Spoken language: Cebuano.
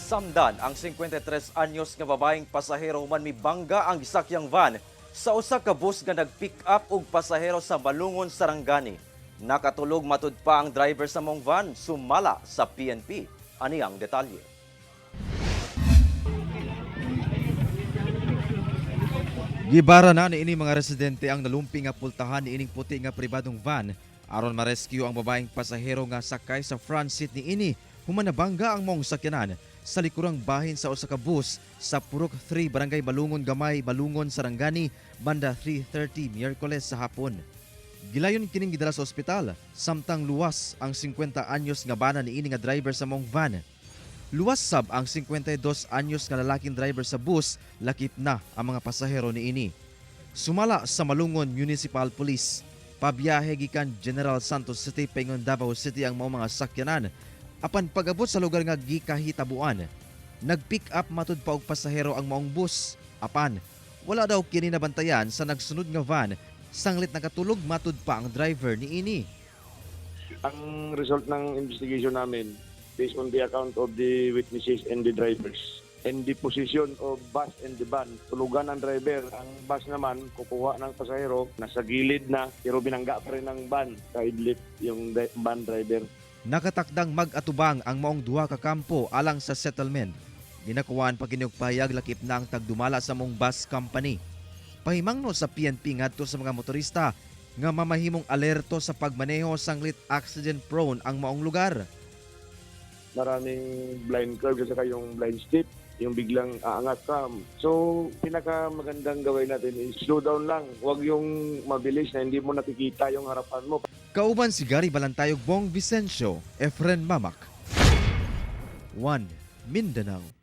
Gisamdan ang 53 anyos nga babaeng pasahero human mibangga ang gisakyang van sa usa ka bus nga nag-pick up og pasahero sa Malungon, Sarangani. Nakatulog matud pa ang driver sa maong van, sumala sa PNP. Ani ang detalye. Gibara na niini mga residente ang nalumpi nga pultahan niining puti nga pribadong van aron ma-rescue ang babaeng pasahero nga sakay sa front seat niini human nabangga ang maong sakyanan sa likurang bahin sa usa ka bus sa Purok 3, Barangay Malungon Gamay, Malungon, Sarangani, banda 3:30 Miyerkules sa hapon. Gilayon kining gidala sa ospital samtang luwas ang 50 anyos nga bana niini nga driver sa maong van. Luwas sab ang 52 anyos nga lalaking driver sa bus, lakip na ang mga pasahero niini. Sumala sa Malungon Municipal Police, pabiyahe gikan General Santos City paingon Davao City ang maong mga sakyanan. Apan pag-abot sa lugar nga gikahitabuan, nag-pick up matud pa og pasahero ang maong bus. Apan wala daw kini nabantayan sa nagsunod nga van sanglit nakatulog matud pa ang driver niini. Ang result ng investigation namin, based on the account of the witnesses and the drivers, and the position of bus and the van, tulugan ang driver. Ang bus naman, kukuha ng pasahero, nasa gilid na, pero binangga pa rin ng van. Kaidlip yung van driver. Nakatakdang mag-atubang ang maong duha ka kampo alang sa settlement. Ginakuhaan pa kini og pahayag, lakip na ang tagdumala sa maong bus company. Pahimangno sa PNP ngadto sa mga motorista nga mamahimong alerto sa pagmaneho sanglit accident prone ang maong lugar. Maraming blind curve at saka yung blind step, yung biglang aangat ka. So, pinakamagandang gawin natin is slow down lang. Huwag yung mabilis na hindi mo nakikita yung harapan mo. Kauban si Gary Balantayog, Bong Vicencio, Efren Mamak. 1 Mindanao.